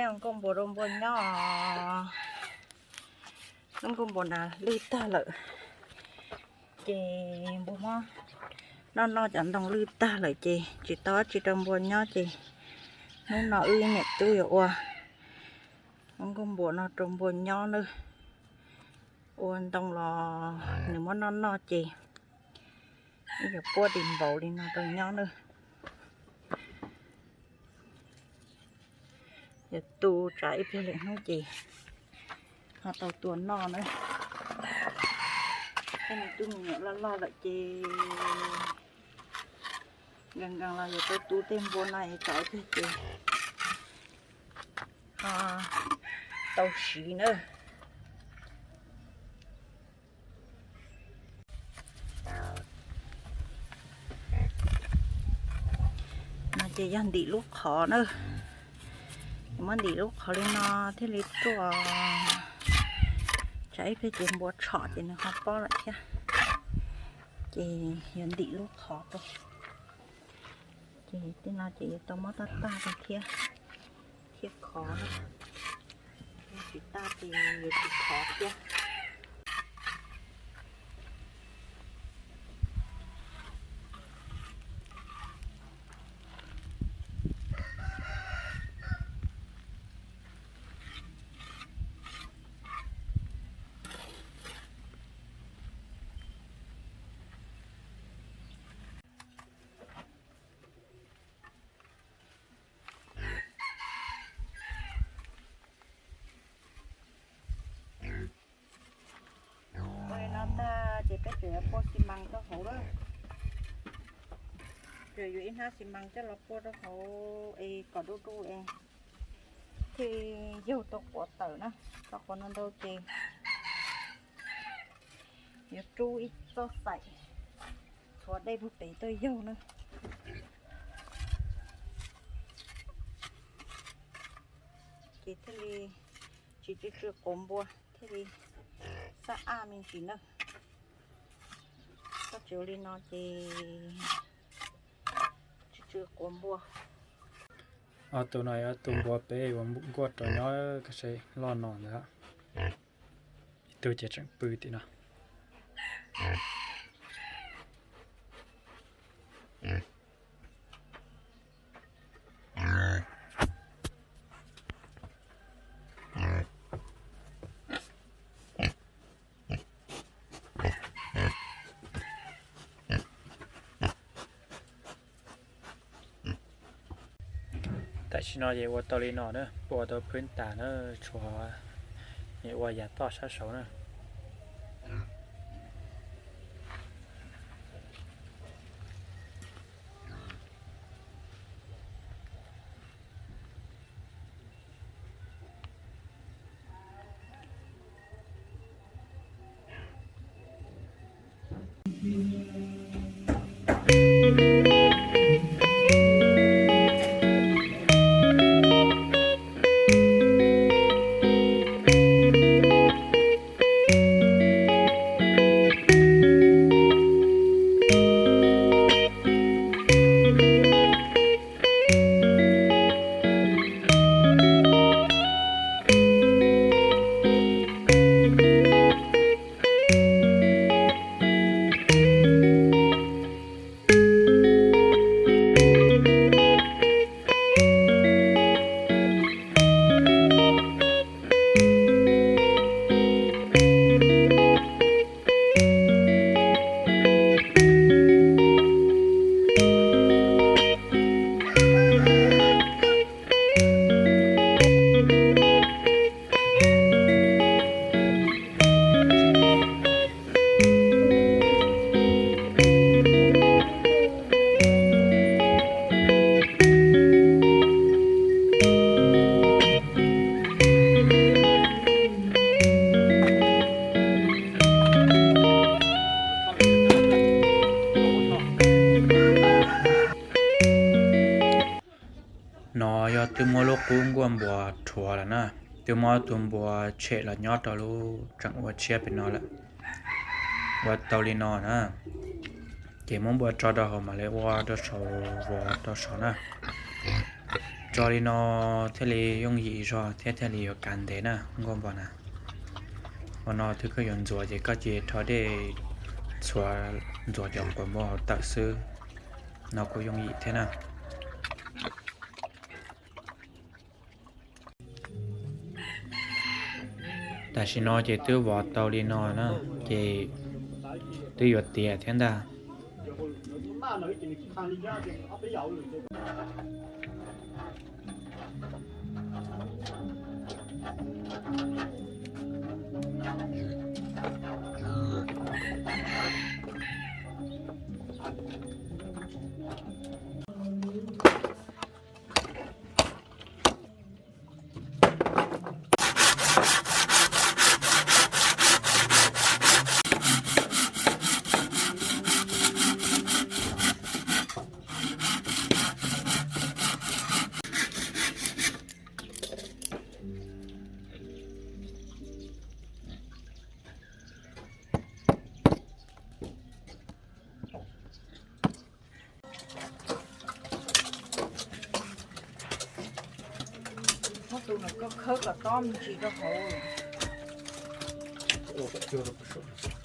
Noj nkauj npua rau npua nyob. Noj nkauj npua na lwj tag lawm, ces npua muab noj noj cov ntoo lwj tag lawm ces tsis tau dab tsi rau npua nyob ces hnub no wb niam tub yuav ua nkauj npua no rau npua nyob nawb. Ua ntoo los nws muab noj noj ces wb yuav puab tis npaum li no rau nyob nawb. Yuav tu tsam ib pliag lwm hnub ces ho tau tua noj nawb. Tej me tub me nyuam loj loj lawm ces nkees nkees los yuav tau tu tej npua no es tsam ib pliag ces ho tau siv nawb. No ces yog ntim lub qhov na. Muab ntim lub qhov li no thiaj li ruaj, tsam ib pliag ces npua tshom ces nws ho pob lawm thiab. Ces yuav ntim lub qhov rau. Ces tej no ces yuav tau muab tag tag rau thiab, thiaj khov na. Tsis tag ces yuav tsis khov thiab. Ua li no tag ces peb tseem yuav pua xi mas rau hauv lawm. Tseem yuav ib hnab xi mas coj los pua rau hauv es kom du du es thiaj yaug tau quav tawm na. Tau quav no ntau ces yuav rub ib txoj xaim txhuav dej puag pem tuaj yaug na. Ces thiaj li tsis tsw tsw quav npua, thiaj li xab aj me ntsis na. Koj tsis ua li no ces tsw tsw quav npua. Ob tug no yog ob tug npua peb ua nkuaj rau nyob, koj saib loj no ntag. Ib tug ces tseem pw tim no. Tam sim no ces ua tau li no na, ua tau phwb tas na, tshuav ua yav toj sab saud na. No yog twb muab lub qub nkuaj npua rhuav lawm na, twb muab tus npua tshem los nyob rau lub tseem ua tshiab pem no lawm, ua tau li no na. Ces muab npua tso rau hauv mam li ua rau saum vov rau saud na. Tso li no thiaj li yooj yim zog thiab thiaj li yuav kav ntev na nkauj npua na. Ua no twb koj yuav ntxuav ces koj cia rho dej txhuav ntxuav cov quav npua hauv tawm xwb, no kuj yooj yim thiab na. Tam sim no ces twb vov tau li no na, ces twb yuav tiav thiab ntag. Muab tus no koj khawb kom tob me ntsis rau hauv. Ua kom cuag rau puag saum.